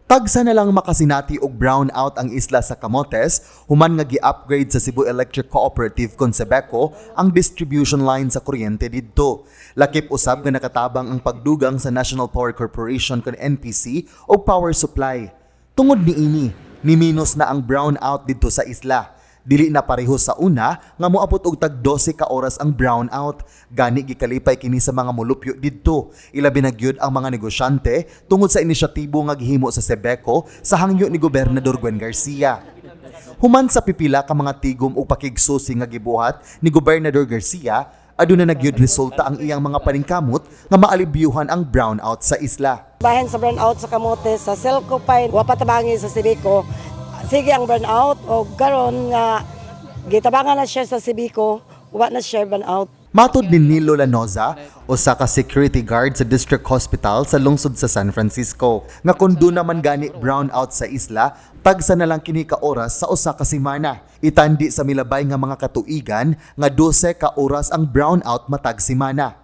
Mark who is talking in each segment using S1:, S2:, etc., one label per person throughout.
S1: Tagsa na lang makasinati og brownout ang isla sa Camotes human nga gi-upgrade sa Cebu Electric Cooperative kon Cebeco ang distribution line sa kuryente didto. Lakip usab nga nakatabang ang pagdugang sa National Power Corporation kon NPC og power supply. Tungod niini, ni-minus na ang brownout didto sa isla. Dili na pareho sa una nga moabot og tag 12 ka oras ang brownout. Gani gikalipay kini sa mga molupyo didto. Ilabi na gyud ang mga negosyante tungod sa inisyatibo nga gihimo sa Cebeco sa hangyo ni Gobernador Gwen Garcia. Human sa pipila ka mga tigom ug pakigsusi nga gibuhat ni Gobernador Garcia, aduna na gyud resulta ang iyang mga paningkamot nga maalibyuhan ang brownout sa isla.
S2: Bahin sa brownout sa Camotes, sa Selco Pine, wa pa tabangi sa Cebeco. Sige ang brownout o karon nga gitabangan na siya sa Cebeco, wa na siya brownout.
S1: Matod ni Nilo Lanoza, usa ka security guard sa District Hospital sa lungsod sa San Francisco, nga kung duna man gani brownout sa isla, tagsa na lang kini ka oras sa usa ka semana. Itandi sa milabay nga mga katuigan nga 12 ka oras ang brownout matag semana.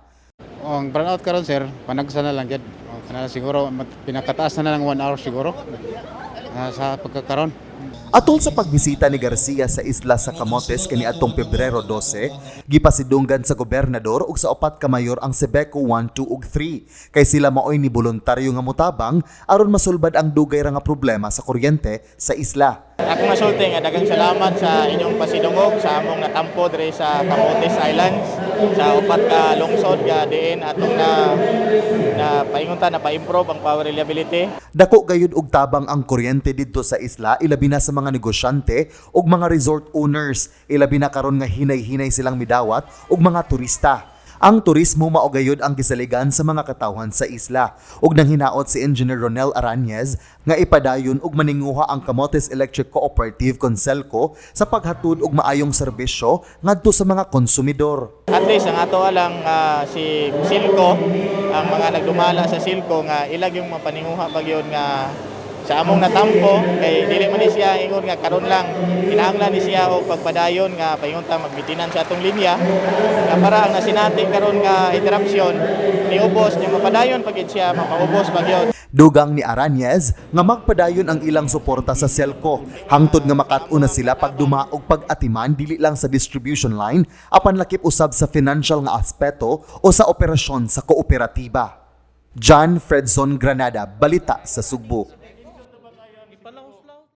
S3: Oh, ang brownout karon, sir, panagsa na lang gyud. Oh, kana siguro pinakataas na lang 1 hour siguro sa pagkakaron.
S1: Atol sa pagbisita ni Garcia sa isla sa Camotes kaniadtong Pebrero 12, gipasidunggan sa gobernador ug sa upat ka mayor ang Cebeco 1, 2 ug 3 kay sila maoy ni boluntaryo nga motabang aron masulbad ang dugay ra nga problema sa kuryente sa isla.
S4: Ako masulti nga daghang salamat sa inyong pasidungog sa among natampo diri sa Camotes Islands sa upat ka lungsod nga diin atong na na paingon ta na pa-improve ang power reliability.
S1: Dako gayud og tabang ang kuryente didto sa isla, ilabi na sa mga negosyante ug mga resort owners, ilabi na karon nga hinay-hinay silang midawat og mga turista. Ang turismo mao gayud ang gisaligan sa mga katawhan sa isla ug nang hinaot si Engineer Ronel Aranez nga ipadayon og maninguha ang Camotes Electric Cooperative kon Celco sa paghatod og maayong serbisyo ngadto sa mga konsumidor.
S4: At least ang ato lang si Silco, ang mga nagdumala sa Silco nga ilag yung mapaninguha pag yun nga sa among natampo kay dili man ni siya ingon nga karon lang, kinahanglan ni siya og pagpadayon nga paingon ta magmitinan sa atong linya nga para ang nasinati karon nga interruption niubos nya mapadayon pag siya mapaubos pag yun.
S1: Dugang ni Aranez nga magpadayon ang ilang suporta sa Selco hangtod nga makat-on na sila pagduma og pag-atiman dili lang sa distribution line apan lakip usab sa financial nga aspeto o sa operasyon sa kooperatiba. John Fredson Granada, Balita sa Sugbo.